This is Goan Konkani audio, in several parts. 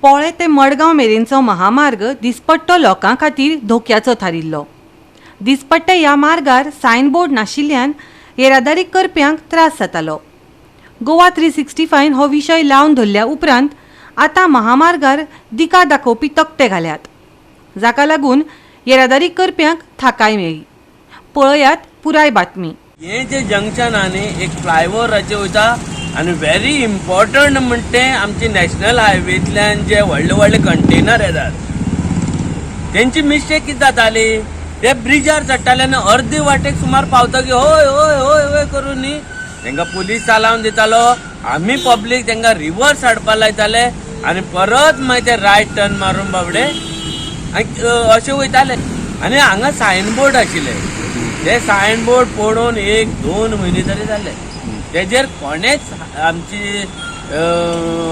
पोळे ते मडगांव मेरेनचो महामार्ग दिसपट्टो लोकां खातीर धोक्याचो थारिल्लो. दिसपट्टे ह्या मार्गार सायनबोर्ड नाशिल्ल्यान येरादारी करप्यांक त्रास जातालो. गोवा 365 हो विशय लावन धरल्या उपरांत आतां महामार्गार दिका दाखोवपी तकटे घाल्यात, जाका लागून येरादारी करप्यांक थाकाय मेळ्ळी. पळयात पुराय बातमी. हे जे जंक्शन आहा न्ही, एक फ्लायओवराचेर वयता आनी व्हेरी इम्पॉर्टंट म्हणटे ते आमचे नॅशनल हायवेंतल्यान जे व्हडले व्हडले कंटेनर येतात, तेंची मिस्टेक कितें जाताली, ते ब्रिजार चडटाले आनी अर्दे वाटेक सुमार पावतकीर हय हय हय हय करून न्ही तेंकां पुलीस चालावन दितालो. आमी पब्लीक तेंकां रिवर्स हाडपा लायताले आनी परत मागीर ते रायट टर्न मारून बाबडे आनी अशे वयताले. आनी हांगा सायन बोर्ड आशिल्ले, ते सायन बोर्ड पडून 1-2 म्हयने तरी जाले, तेजेर कोणेच आमची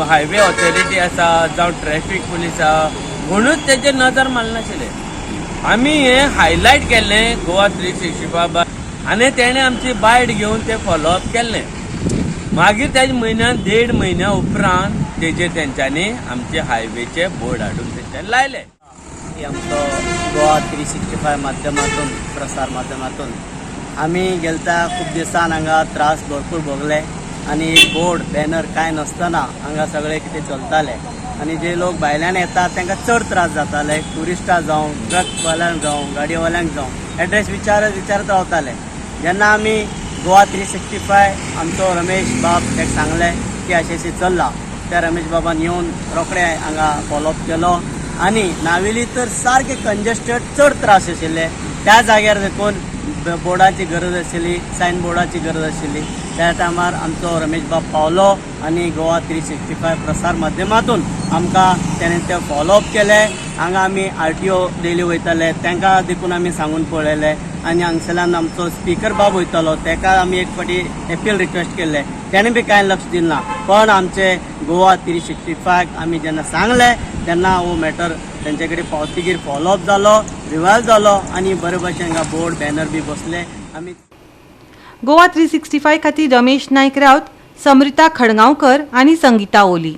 हायवे ऑथॉरिटी आसा जावं ट्रॅफीक पुलीस आसा, कोणूच तेजेर नजर मारनाशिल्ले. आमी हे हायलायट केल्लें गोवा 365 आनी तेणें आमची बायट घेवन ते फॉलोअप केल्लें. मागीर तेजे म्हयन्यान 1.5 म्हयन्या उपरांत तेजेर तेंच्यांनी आमचे हायवेचे बोर्ड हाडून तेंच्यांनी लायले. आमचो गोवा 365 माध्यमातून, प्रसार माध्यमातून आमी गेलता खूब दिसान हांगा त्रास भरपूर भोगले आनी एक बोर्ड बॅनर कांय नासतना हांगा सगळें कितें चलतालें आनी जे लोक भायल्यान येतात तांकां चड त्रास जाताले. ट्युरिस्टां जावं, ट्रकवाल्यांक जावं, गाडयेवाल्यांक जावं, एड्रेस विचारत विचारत रावताले. जेन्ना आमी गोवा 365 आमचो रमेश बाब ताका सांगलें की अशें अशें चल्लां, त्या रमेश बाबान येवन रोखडे हांगा फॉलोअप केलो. आनी नावेली तर सारके कंजस्टेड, चड त्रास आशिल्ले. त्या जाग्यार देखून बोर्डाची गरज आशिल्ली, सायन बोर्डाची गरज आशिल्ली. त्या टायमार आमचो रमेश बाब पावलो आनी गोवा 365 प्रसार माध्यमातून आमकां तेणें ते फॉलोअप केले. हांगा आमी आरटीओ डेली वयताले, तांकां देखून आमी सांगून पळयले आनी हांगसरल्यान आमचो स्पिकर बाब वयतालो, ताका आमी एक फावटी एपील रिक्वेस्ट केल्ले, तेणें बी कांय लक्ष दिलें ना. पण आमचे गोवा 365 आमी जेन्ना सांगले तेन्ना हो मॅटर तेंचे कडेन पावतकीर फॉलोअप जालो, रिवायव जालो आनी बरे भशेन हांगा बोर्ड बॅनर बी बसले आमी. गोवा 365 खातीर रमेश नायक रावत, समृता खडगांवकर आनी संगीता ओली.